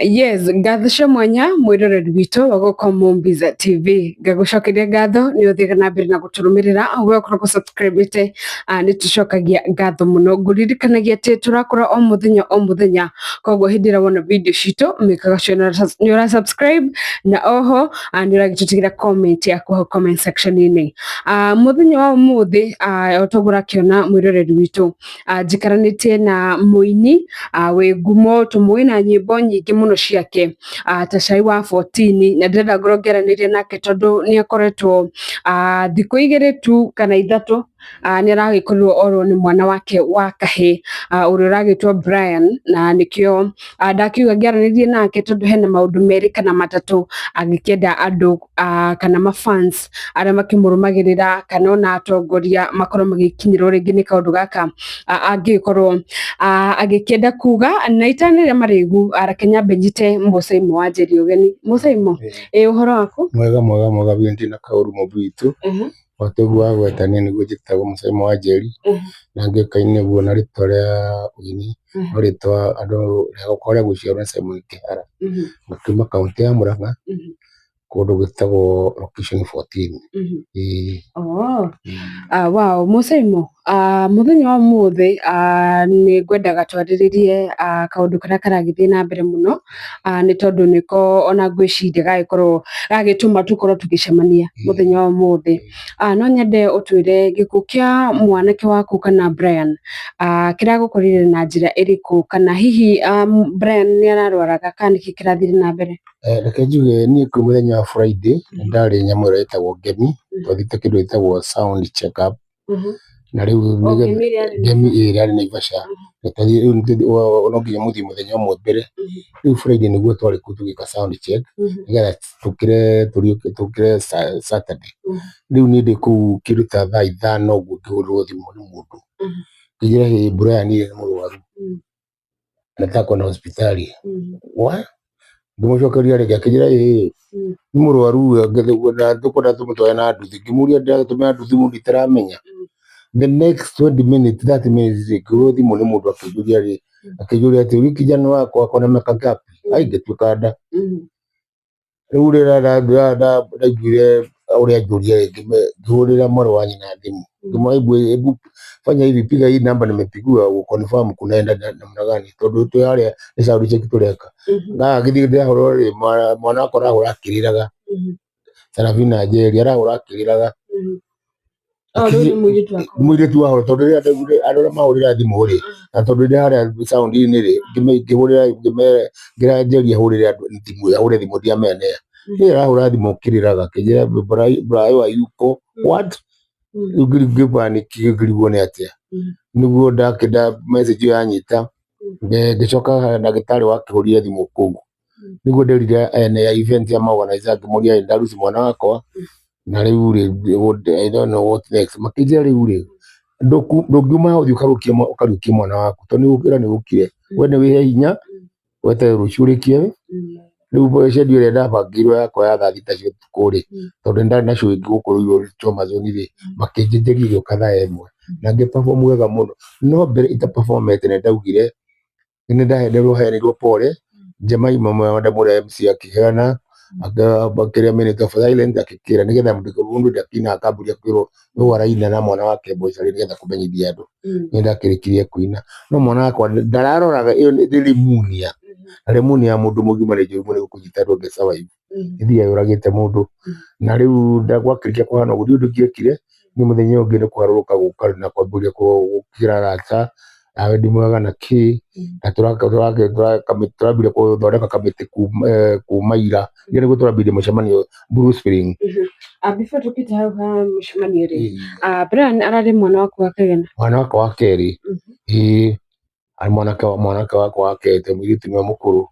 Yes, ngatho cia mwanya mwiroreri witũ wa gũkũ Mumbiza TV. Ngagũcokeria ngatho nĩ ũthiaga na mbere na gũtũrũmĩrĩra we ũkoragwo subscribe-ĩte, nĩ tũcokagia ngatho mũno. Ngũririkanagia atĩ tũrakora o mũthenya o mũthenya, koguo hĩndĩ ĩrĩa wona video citũ mĩkaga sure nĩ ũra subscribe na oho nĩ ũragĩtũtigĩra comment yaku hau comment section-inĩ. Mũthenya wa ũmũthĩ, o ta ũguo ũrakĩona mwĩroreri witũ, njikaranĩtie na mũini wĩ ngumo tũmũĩ na nyĩmbo nyingĩ mũno ciake, ta Cai wa 14, na ndĩrenda ngorwo ngĩaranĩria nake tondũ nĩ akoretwo, thikũ 2 tu kana 3, nĩ aragĩkorirwo orwo nĩ mwana wake wa kahĩĩ, ũrĩa ũragĩtwo Brian, na nĩkĩo ndakiuga ngĩaranĩrie nake tondũ hena maũndũ 2 kana 3 angĩkĩenda andũ kana mafans arĩa makĩmũrũmagĩrĩra kana ona atongoria makorwo magĩkinyĩrwo rĩngĩ nĩ kaũndũ gaka angĩkorwo agĩkĩenda kuga. Na itanĩrĩa marĩgu, reke nyambe nyite Mũsaimo wa Njeri ũgeni. Mũsaimo, ĩ ũhoro waku? Mwega mwega mwega biũ, ndĩ na kaũru mũmbi witũ. O ta ũguo wagweta, niĩ nĩguo njĩtagwo Mũsaimo wa Njeri, na ngĩũkaine ũguo na rĩtwa rĩa ũini, no rĩtwa andũ rĩakwa rĩa gũciarwo nĩ Simon Kĩhara. Ngakiuma kaũntĩ ya Mũrang'a, kũndũ gwĩtagwo location 14. Ĩĩ. Oh. Wow, Mũsaimo, mũthenya wa ũmũthĩ nĩ ngwendaga twarĩrĩrie kaũndũ karĩa karagĩthiĩ na mbere mũno, nĩ tondũ nĩko ona ngwĩciria gagĩkorwo gagĩtũma tũkorwo tũgĩcemania mũthenya wa ũmũthĩ. No nyende ũtwĩre gĩkuũ kĩa mwanake waku kana Brian kĩragũkorire na njĩra ĩrĩkũ, kana hihi Brian nĩ ararwaraga kana nĩkĩ kĩrathire na mbere? Reke njuge, niĩ kwĩ mũthenya wa Friday nĩ ndarĩ nyamũ ĩrĩa ĩtagwo Ngemi, twathiĩte kĩndũ gĩtagwo sound check up, na rĩu O Ngemi ĩrĩa yarĩ Ngemi ĩrĩa yarĩ Naivasha. Rĩu no nginya mũthiĩ mũthenya ũmwe mbere. Rĩu Friday nĩguo twarĩ kũu tũgĩka sound check nĩgetha tũkĩre Saturday. Rĩu niĩ ndĩ kũu kĩndũ ta thaa 5 ũguo, ngĩhũrĩrwo thimũ nĩ mũndũ, akĩnjĩra, "Hĩ, Brian nĩ mũrwaru, nataka kwenda hospitali." Wa ngĩmũcokeria rĩngĩ, akĩnjĩra, "Ĩĩ, nĩ mũrwaru na tũkwenda tũmũtware na nduthi." Ngĩmũria, "Ndĩratũmĩra nduthi mũndũ itaramenya?" The next 20 minutes, 30 minutes, ngĩhũrĩrwo thimũ nĩ mũndũ akĩnjũria rĩ, akĩnjũria atĩ, "Huyu kijana wako ako na miaka ngapi?" Ai, ngĩtuĩka nda. Rĩu rĩrĩa ndaiguire ũrĩa anjũria rĩ, ngĩhũrĩra mwarĩ wa nyina thimũ, ngĩmwĩra, "Hebu hebu fanya hivi, piga hii namba nimepigiwa uconfirm kunaenda namna gani, tondũ twĩ harĩa nĩ sound check tũreka." Ngagĩthiĩ ndĩrahũrwo rĩ, mwana wakwa arahũra akĩrĩraga, Sarafina Njeri arahũra akĩrĩraga. O rĩu nĩ mũirĩtu waku? Mũirĩtu wahũra, tondũ rĩrĩa ndaiguire andũ arĩa mahũrĩra thimũ rĩ, na tondũ ndĩ harĩa sound-inĩ rĩ, ngĩhũrĩra, ngĩra Njeri ahũrĩre andũ thimũ, ahũre thimũ, ndiamenya nĩa. Niĩ arahũra thimũ akĩrĩraga, akĩnjĩra, "Brayo hayuko." What? Rĩu ngĩpanic, ngĩrigwo nĩ atĩa. Nĩguo ndakĩnda message ĩyo yanyita, ngĩcoka ndagĩtarĩ wakĩhũrire thimũ kũu. Nĩguo nderire ene a event ya organizer, ngĩmoria ndaruci mwana wakwa, na rĩu rĩ, I don't know what next. Makĩnjĩra, rĩu rĩ, ndũngiuma ũthiĩ ũkariũkie mwana waku, tondũ nĩ gũkĩra nĩ gũkire. We nĩ wĩhe hinya, weterere rũciũ ũrĩkie. Rĩu schedule ĩrĩa ndabangĩirwo yakwa ya thaa 6 cia ũtukũ rĩ, tondũ nĩ ndarĩ na show ĩngĩ gũkũ Choma Zone rĩ, makĩnjenjeria ĩgĩũka thaa 1, na ngĩ perform wega mũno. No mbere ita performete nĩ ndaugire nĩ ndaheanĩirwo pole. Jemima madam ũrĩa MC akĩheana akĩrĩa minute of silence, akĩkĩra nĩgetha mũndũ ndakina akambũria kwĩrwo nũ araina na mwana wake mbocarĩ, nĩgetha kũmenyithia andũ. Nĩ ndakĩrĩkirie kũina, no mwana wakwa ndararoraga. Ĩyo nĩ pneumonia, na pneumonia ya mũndũ mũgima nĩ njũru mũno gũkũnyita, ndũngĩ survive, ĩthiaga yũragĩte mũndũ. Na rĩu gwakĩrĩkia kũhana ũguo, ndiũĩ ũndũ ingĩekire. Nĩ mũthenya ũyũ ũngĩ nĩ kũgarũrũka gũka na kwambĩrĩria gũkĩra arata nawe ndi mwega na kĩ, na tũrambire gũthondeka kamĩtĩ kuma ira. Ira nĩguo tũrambirie mũcemanio Blue Spring. Before tũkĩte hau ha mũcemanio rĩ, Brian ararĩ mwana waku wa kaigana? Mwana wakwa wa kerĩ. Ĩĩ, arĩ mwanake wakwa wa kerĩ, tondũ mũirĩtu nĩwe mũkũrũ.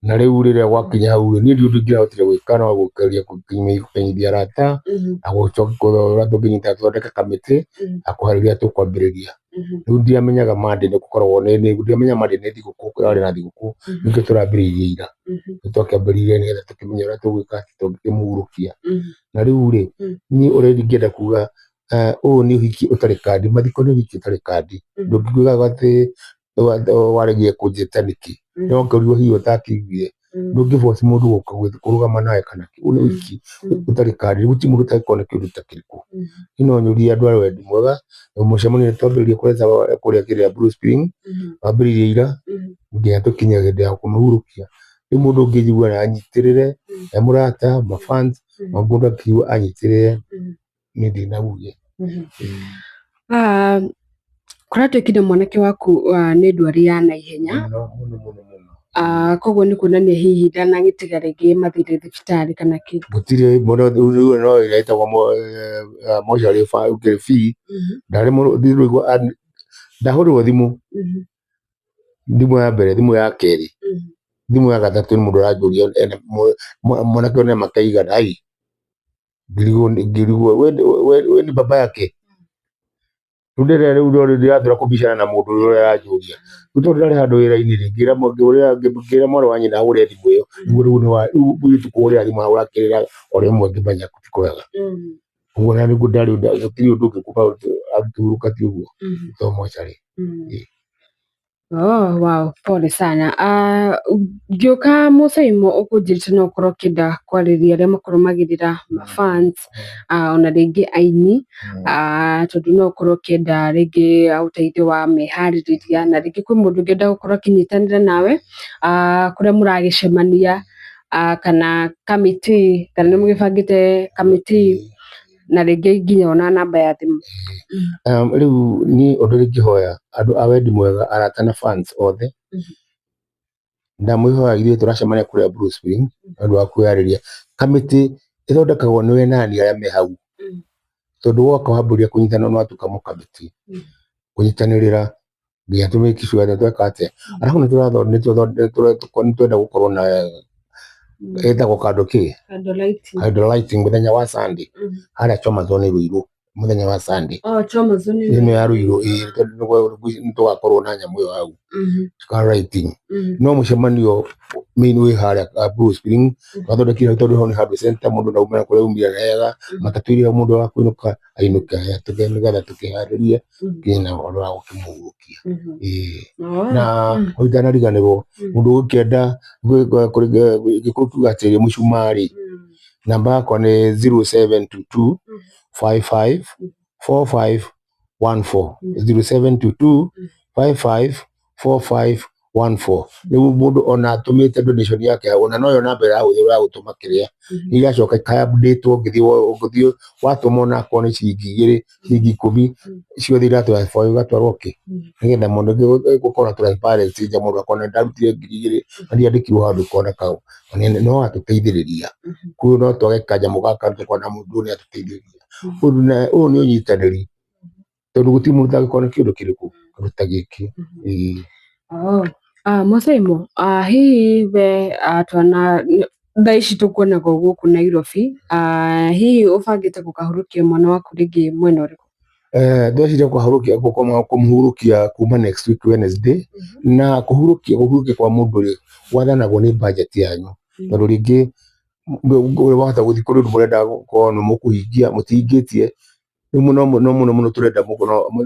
Na rĩu rĩrĩa gwakinya hau rĩ, niĩ ndiũĩ ũndũ ingĩahotire gwĩka no gũgeria kũmenyithia arata na gũcoka ũrĩa tũngĩnyita tũthondeke kamĩtĩ na kũharĩria tũkwambĩrĩria. Rĩu ndiamenyaga Monday nĩ gũkoragwo nĩ ndiamenyaga Monday nĩ thigũkũ, kũrarĩ na thigũkũ, nĩkĩo tũrambĩrĩirie ira. Nĩ twakĩambĩrĩirie nĩgetha tũkĩmenye ũrĩa tũgwĩka tũngĩkĩmũhurũkia. Na rĩu rĩ, niĩ ũrĩa ingĩenda kuga, ũyũ nĩ ũhiki ũtarĩ kandi, mathiko nĩ ũhiki ũtarĩ kandi. Ndũngiuga atĩ waregire kũnjĩta nĩkĩ, no ũkorirwo hihi ũtakĩiguire. Ndũngĩ force mũndũ gũka kũrũgama nawe kana kĩ, ũyũ nĩ wiki ũtarĩ kandi, gũtirĩ mũndũ ũtangĩkorwo na kĩũndũ ta kĩrĩkũ. Niĩ no nyũrie andũ a wendi mwega, mũcemanio nĩ twambĩrĩria kũrĩa kĩrĩa Blue Spring, wambĩrĩirie ira, nginya tũkinye hĩndĩ ya kũmũhurũkia. Rĩu mũndũ ũngĩnjigua na anyitĩrĩre, e mũrata, ma fans, mũndũ akĩigua anyitĩrĩre, niĩ ndĩna uge. Kũratuĩkire mwanake waku nĩ ndwari ya naihenya. Mũno mũno mũno mũno. Koguo nĩ kuonania hihi ndanagĩtiga rĩngĩ mathire thibitarĩ kana kĩ. Gũtirĩ mũno rĩu no ĩrĩa ĩtagwo mocarĩ fee, ndarĩ ndahũrĩrwo thimũ, thimũ ya mbere, thimũ ya kerĩ, thimũ ya gatatũ nĩ mũndũ ũranjũria mwanake ũyũ nĩ makaigana ai, ngĩrigwo we ni baba yake. Rĩu ndĩrĩa rĩu ndĩratura kũbicana na mũndũ ũrĩa ũranjũria. Rĩu tondũ ndarĩ handũ wĩra-inĩ rĩ, ngĩra mwarĩ wa nyina ahũre thimũ ĩyo, nĩguo rĩu rĩu mũirĩtu kũhũrĩra thimũ ahũra kĩrĩra o rĩmwe ngĩmenya ti kwega. Ũguo na nĩguo ndarĩ gũtirĩ ũndũ ũngĩ akĩhurũka ti ũguo, to mocarĩ. Oh, wow, pole sana. Ngĩũka Mũcaimo ũkũnjĩrĩte no ũkorwo ũkĩenda kwarĩria arĩa makorwo magĩrĩra mafans, ona rĩngĩ aini, tondũ no ũkorwo ũkĩenda rĩngĩ ũteithio wa meharĩrĩria na rĩngĩ kwĩ mũndũ ũngĩenda gũkorwo akĩnyitanĩra nawe, kũrĩa mũragĩcemania, kana kamĩtĩ, kana nĩ mũgĩbangĩte kamĩtĩ na rĩngĩ nginya ona namba ya thimũ. Rĩu niĩ ũndũ ũrĩa ingĩhoya andũ a wendi mwega, arata na fans othe, ndamwĩhoya ithuĩ tũracemania kũrĩa Blue Spring nĩ ũndũ wa kwĩyarĩria. Kamĩtĩ ĩthondekagwo nĩ we nani arĩa me hau, tondũ woka wambĩrĩria kũnyitana nĩ watuĩka mũkamĩtĩ, kũnyitanĩrĩra nginya tũ make sure nĩ tweka atĩa. Arabu nĩ twenda gũkorwo na ĩtagwo kando kĩ? Candle lighting. Candle lighting mũthenya wa Sunday, harĩa Choma Zone Ruiru, mũthenya wa Sunday. Oh, Choma Zone. Ĩno ya Ruiru, ĩĩ, tondũ nĩ tũgakorwo na nyamũ ĩyo hau, candle lighting. No mũcemanio main wĩ harĩa Blue Spring, twathondekire hau tondũ hau nĩ handũ center, mũndũ ndaumĩra kũrĩa aumire hega, matatũ iria mũndũ wa kũinũka ainũke nĩgetha tũkĩharĩrie nginya ũhoro wa gũkĩmũhurũkia. Ĩĩ. Na itanariganĩrwo, mũndũ ũngĩenda gĩkũyũ kiuga atĩrĩ mũcumarĩ, namba yakwa nĩ 0722 55 45 14, 0722 55 45 14. Rĩu mũndũ ona atũmĩte donation yake ona noyo namba ĩrahũthĩrwo ya gũtũma kĩrĩa, igacoka ika-update ũngĩthiĩ watũma onakorwo nĩ ciringi 2, ciringi 10, ciothe iratransfer igatwarwo kĩ, nĩgetha mũndũ gũkorwo na transparency nja mũndũ akona ndarutire 2000 na ndiandĩkirwo handũ ĩkoneka, no atũteithĩrĩria. Koguo no twage kanyamũ gaka tũkona mũndũ nĩ atũteithĩrĩria. Ũyũ nĩ ũnyitanĩri, tondũ gũtirĩ mũndũ ũtangĩkorwo na kĩũndũ kĩrĩkũ, kĩndũ ta gĩkĩ. Ĩĩ. Oh. Mũcaimo, hihi we twana thaa ici tũkuonaga o gũkũ Nairobi, hihi ũbangĩte gũkahurũkia mwana waku rĩngĩ mwena ũrĩkũ? Ndĩreciria kũmũhurũkia kuma next week Wednesday, na kũhurũkia kwa mũndũ rĩ, gwathanagwo nĩ budget yanyu, tondũ rĩngĩ wahota gũthiĩ kũrĩ ũndũ mũrenda gũkorwo nĩ mũkũhingia mũtihingĩtie, rĩu mũno mũno mũno mũno tũrenda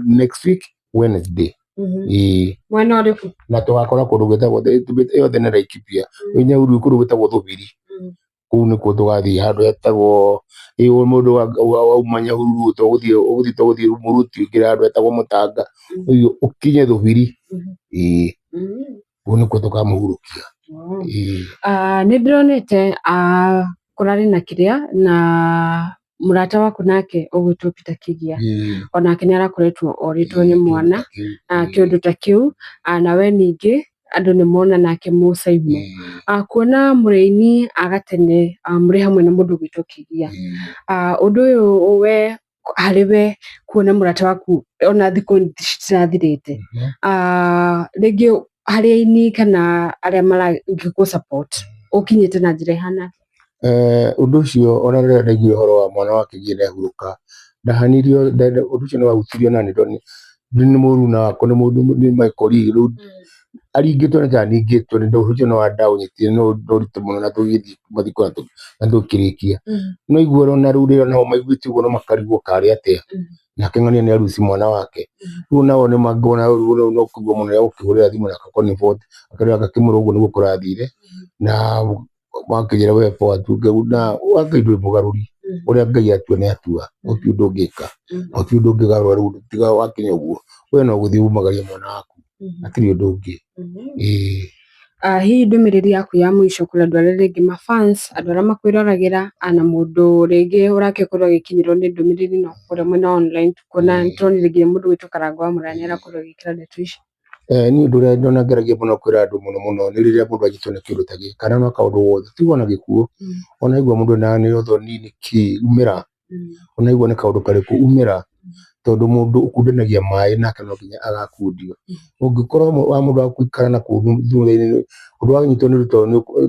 next week Wednesday. Ĩĩ. Mwena ũrĩkũ? Na tũgakora kũndũ gwĩtagwo yothe nĩ Laikipia, Nyahururu kũndũ gwĩtagwo Thubiri, kũu nĩkuo tũgathiĩ handũ hetagwo mũndũ wauma Nyahururu ũgũthiĩ tũgũthiĩ Muruti ũingĩre handũ hetagwo Mũtanga, ũkinye Thubiri, ĩĩ, kũu nĩkuo tũkamũhurũkia. Ĩĩ. Nĩ ndĩronete kũrarĩ na kĩrĩa na mũrata waku nake ũgwĩtwo Peter Kigia, onake nĩ arakoretwo orĩtwo nĩ mwana kĩũndũ ta kĩu, na we ningĩ andũ nĩ mona nake Mũcaimo. Kuona mũrĩini a gatene mũrĩ hamwe na mũndũ ũgwĩtwo Kigia, ũndũ ũyũ we harĩ we kuona mũrata waku ona thikũ citirathirĩte, rĩngĩ harĩ aini kana arĩa maragĩkũ support ũkinyĩte na njĩra ĩhana atĩa? Ũndũ ũcio ona rĩrĩa ndaiguire ũhoro wa mwana wa Kigia nĩahurũka, ndahanirio, ũndũ ũcio nĩ wahutirie ona niĩ tondũ nĩ mũruna wakwa, nĩ my colleague, rĩu Aringĩtwo nĩ ta ningĩtwo nĩ ũcio no ndaũnyitire no ũritũ mũno na tũgĩthiĩ mathiko na tũkĩrĩkia. No igua ona rĩu rĩrĩa nao maiguĩte ũguo no makarigwo karĩ atĩa. Nake ng'ania nĩ aruci mwana wake. Rĩu nao nĩ mangona rĩu no kũigua mũno ya gũkĩhũrĩra thimũ na gakoni akarĩa gakĩmwĩra ũguo nĩguo kũrathire. Na wakĩnjĩra we poa tu na wa Ngai ndũrĩ mũgarũri. Ũrĩa Ngai atua nĩ atua. Gũtirĩ ũndũ ũngĩka. Gũtirĩ ũndũ ũngĩgarũra rĩu tiga wakinya ũguo. We no gũthiĩ umagarie mwana waku. Hatirĩ ũndũ ũngĩ. Ĩĩ. Hihi ndũmĩrĩri yaku ya mũico kũrĩ andũ arĩa rĩngĩ ma fans, andũ arĩa makwĩroragĩra na mũndũ rĩngĩ ũragĩkorwo agĩkinyĩrwo nĩ ndũmĩrĩri ĩno kũrĩa mwena wa online, kuona nĩtũronire nginya mũndũ gwĩtwo Karangũ wa Mũraya nĩ arakorwo agĩkĩra ndeto ici. Niĩ ũndũ ũrĩa ndona ngeragia mũno kwĩra andũ mũno mũno nĩ rĩrĩa mũndũ anyitwo nĩ kĩũndũ ta gĩkĩ kana no kaũndũ gothe tiga ona gĩkuũ, ona aigua mũndũ ena nĩ ũthoni nĩ kĩ umĩra, ona aigua nĩ kaũndũ karĩkũ umĩra, tondũ mũndũ ũkundanagia maĩ nake no nginya agakundio. Ũngĩkorwo wa mũndũ wa gũikara na kũu thutha-inĩ ũndũ wanyitwo nĩ ũndũ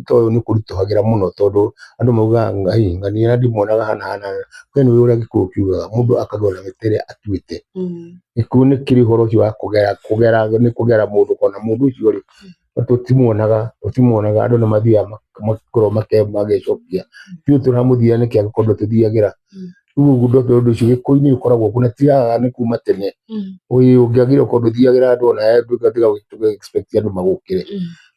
ta ũyũ nĩ ũkũritũhagĩra mũno tondũ andũ maugaga ngai ng'ania ndimuonaga hana hana, we nĩ ũĩ ũrĩa gĩkũyũ kiugaga mũndũ akagũra na mĩtĩ ĩrĩa atuĩte. Gĩkuũ nĩ kĩrĩ ũhoro ũcio wa kũgera kũgera nĩ kũgera mũndũ ũkona mũndũ ũcio rĩ tũtimuonaga andũ nĩ mathiaga magakorwo magĩcokia ithuĩ tũramũthiĩra nĩkĩ angĩkorwo ndatũthiagĩra. Rĩu ũguo ũndũ ũcio gĩkũyũ-inĩ ũkoragwo kuo na ti haha nĩ kuma tene. Ũngĩagire ũkorwo ndũthiagĩra andũ ona tiga gũ expect andũ magũkĩre.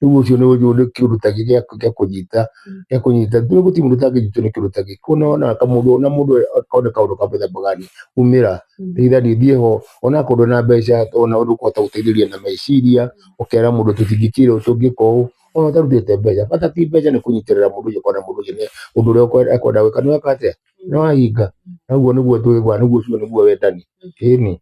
Rĩu ũcio nĩ kĩũndũ ta gĩa kũnyita gĩa kũnyita rĩu gũtirĩ mũndũ ũtangĩnyitwo nĩ kĩũndũ ta gĩkĩ. Ona kamũndũ ona mũndũ akona kaũndũ ka mũthemba gani umĩra either thiĩ ho onakorwo ndũrĩ na mbeca ona ũndũ ũkũhota gũteithĩrĩria na meciria ũkera mũndũ tũtingĩkĩrwo tũngĩka ũũ ona ũtarutĩte mbeca bata ti mbeca nĩ kũnyitĩrĩra mũndũ ũcio ũkona mũndũ ũcio ũndũ ũrĩa ekwenda gwĩka nĩ weka atĩa nĩ wahinga. Na ũguo nĩguo twĩgua nĩguo ũcio nĩguo wendani ĩni.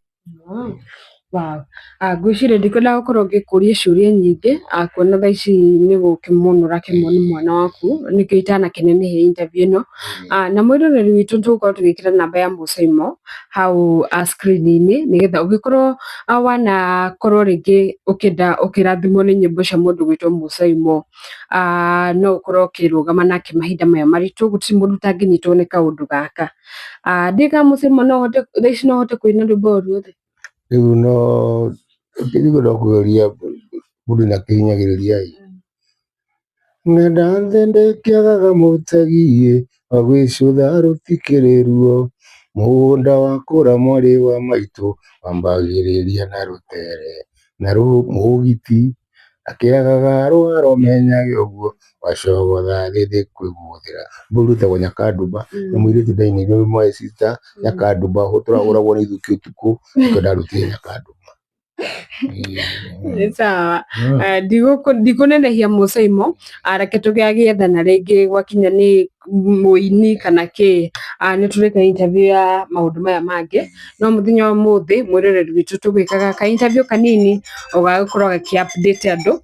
Wow. Ngwĩciria ndikwendaga gũkorwo ngĩkũria ciũria nyingĩ, kuona thaa ici nĩ gũkĩmwo ũrakĩmwo nĩ mwana waku, nĩkĩo itanakenenehia interview ĩno. Na mwĩroreri witũ nĩtũgũkorwo tũgĩkĩra namba ya Mũsaimo hau screen-inĩ nĩgetha ũngĩkorwo wanakorwo rĩngĩ ũkĩenda ũkĩrathimwo nĩ nyĩmbo cia mũndũ ũgwĩtwo Mũsaimo, no ũkorwo ũkĩrũgama nake mahinda maya maritũ, gũtirĩ mũndũ ũtangĩnyitwo nĩ kaũndũ gaka. Ndiũĩ kana Mũsaimo no ũhote thaa ici no ũhote kũina rwĩmbo o ruothe? Rĩu no rĩu no kũgeria mũndũ nĩ akĩhinyagĩrĩria ĩ. Nenda thĩ ndĩkĩagaga mũtegi wa gwĩcũtha rũtikĩrĩ ruo, mũgũnda wakũra mwarĩ wa maitũ wambagĩrĩria na rũtere na mũgiti akĩagaga rwaro menyage ũguo wacogotha thĩ ndĩkwĩgũthĩra. Rũu rwĩtagwo Nyakandumba nĩ mũirĩtu ndainĩire my sister Nyakandumba tũrahũragwo nĩ ithukĩ ũtukũ nĩkĩo ndarutire Nyakandumba. Nĩ sawa. Ndikũnenehia Mũsaimo, reke tũgagĩethana rĩngĩ gwakinya nĩ mũini kana kĩ, nĩ tũrĩka interview ya maũndũ maya mangĩ, no mũthenya wa ũmũthĩ mwĩroreri witũ tũgwĩkaga ka interview kanini ũgagĩkorwo gakĩ update andũ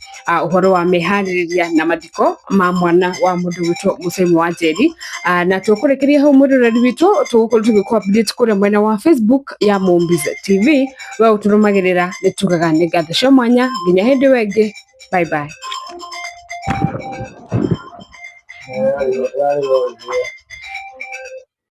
ũhoro wa meharĩrĩria na mathiko ma mwana wa mũndũ ũgwĩtwo Mũsaimo wa Njeri. Na tũkũrĩkĩria hau mwĩroreri witũ tũgũkorwo tũgĩkũ update kũrĩa mwena wa Facebook ya Mũmbiz TV, we ũtũrũmagĩrĩra nĩ tugaga nĩ ngatho cia mwanya nginya hĩndĩ ĩyo ĩngĩ, bye bye.